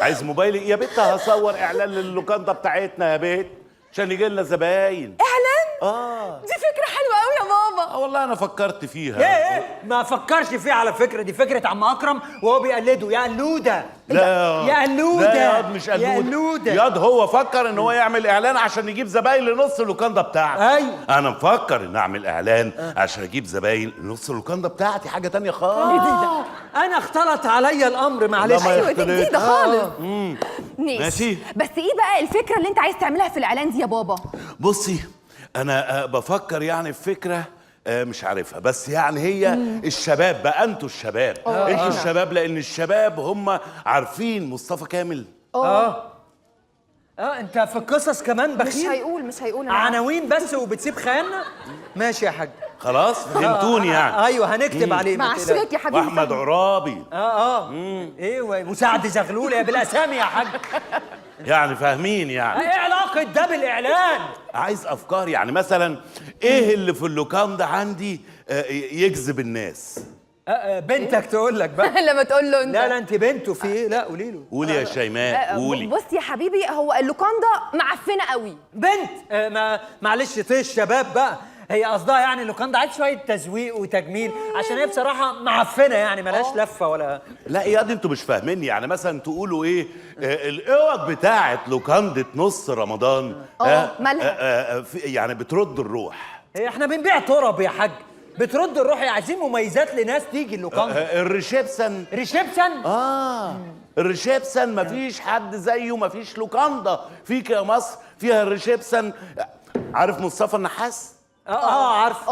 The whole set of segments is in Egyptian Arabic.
عايز موبايلي يا بنت؟ هصور اعلان للوكاندا بتاعتنا يا بنت عشان يجي لنا زباين. اعلان؟ اه. دي فكرة حلوة قوي يا بابا. اه والله انا فكرت فيها. ايه ما فكرش فيه على فكرة، دي فكرة عم اكرم وهو بيقلده. يا قلوده. لا يا قلوده. لا ياض مش قلوده. يا قلوده. ياض هو فكر ان هو يعمل اعلان عشان يجيب زباين لنص اللوكاندا بتاعته. ايوه. انا مفكر ان اعمل اعلان عشان اجيب زباين لنص اللوكاندا بتاعتي، حاجة تانية خالص. انا اختلط عليا الامر، معلش. لا، ما ايوه دي يختلط. جديدة خالص. ماشي. بس ايه بقى الفكرة اللي انت عايز تعملها في الاعلان دي يا بابا؟ بصي انا بفكر يعني في فكرة مش عارفها، بس يعني هي الشباب بقى، انتوا الشباب، انتوا الشباب، لان الشباب هم عارفين مصطفى كامل. اه انت في القصص كمان مش بخيل. هيقول، مش هيقول. أنا عناوين بس وبتسيب خيالنا. ماشي يا حاج. خلاص فهمتوني يعني. ايوه هنكتب عليه. مع ما تقلقش. الشريك يا حبيبي. واحمد عرابي. ايه وسعد زغلول يا بالاسامي يا حاج. يعني فاهمين يعني. ايه علاقة ده بالاعلان؟ عايز افكار يعني، مثلا ايه اللي في اللوكاندا عندي يجذب الناس؟ بنتك تقول لك بقى. لما تقول له انت. لا لا انت بنته في ايه؟ لا قولي له. قولي يا شيماء قولي. بص يا حبيبي، هو اللوكاندا معفنه قوي. بنت ما معلش طيش شباب بقى، هي قصدها يعني اللوكاندا عايز شوية تزويق وتجميل عشان هي بصراحة معفنه يعني، ملهاش لفه ولا. لا يا دي انتوا مش فاهميني، يعني مثلا تقولوا ايه الاوض بتاعت لوكاندا نص رمضان. مالها؟ يعني بترد الروح. هي احنا بنبيع تراب يا حاج، بترد الروح، عايزين مميزات لناس تيجي اللوكاندا. ال reception. reception؟ ال reception مفيش حد زيه، مفيش لوكاندا فيك يا مصر فيها ال reception. عارف مصطفى النحاس؟ عارف.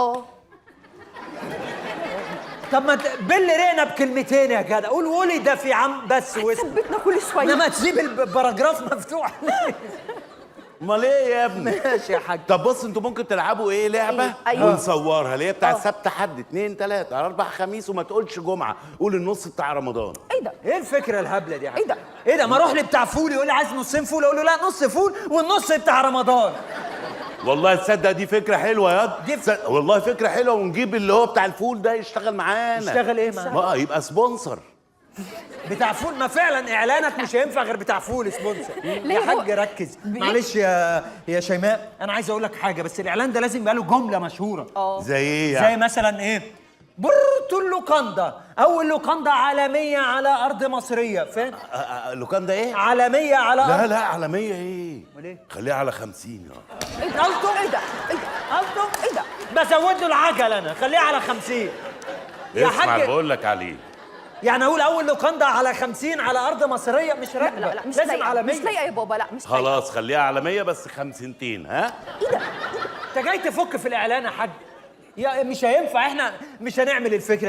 طب ما بل رقنا بكلمتين يا جدع، قول ولد في عام بس واسم. ثبتنا كل شوية. انما تسيب ال paragraph مفتوح. امال ايه يا ابني؟ ماشي يا حاج. طب بص انتوا ممكن تلعبوا ايه لعبه؟ إيه؟ أيوة. ونصورها اللي هي بتاع سبت حد 2 3 4 خميس، وما تقولش جمعه، قول النص بتاع رمضان. ايه ده؟ ايه الفكرة الهبلة دي يا حاج؟ ايه ده؟ ايه ده؟ ما اروح لبتاع فول يقول لي عايز نصين فول، اقول له لا نص فول والنص بتاع رمضان. والله تصدق دي فكرة حلوة يا واد. والله فكرة حلوة، ونجيب اللي هو بتاع الفول ده يشتغل معانا. يشتغل ايه معانا؟ ما يبقى sponsor بتاع فول. ما فعلا اعلانك مش هينفع غير بتاع فول sponsor. يا حاج ركز. معلش يا شيماء، انا عايز اقول لك حاجة، بس الاعلان ده لازم يبقى له جملة مشهورة. زي ايه يعني؟ زي مثلا ايه؟ بورتو اللوكاندا، اول لوكاندا عالمية على ارض مصرية. فين؟ لوكاندا ايه؟ عالمية على ارض. لا لا عالمية ايه؟ وليه؟ خليها على 50. ايه ده؟ ايه ده؟ ايه ده؟ ايه ده؟ بزود له العجل انا، خليها على 50. يا اسمع حاج بقول لك عليه. يعني اقول اول لوكاندا على 50 على ارض مصرية مش راكبه. لا لا مش لازم لايقة، عالمية. مش لايقة يا بابا، لا مش لايقة. خلاص خليها عالمية بس 50. ها؟ ايه ده؟ انت جاي تفك في الاعلان يا حاج؟ يا مش هينفع، احنا مش هنعمل الفكرة.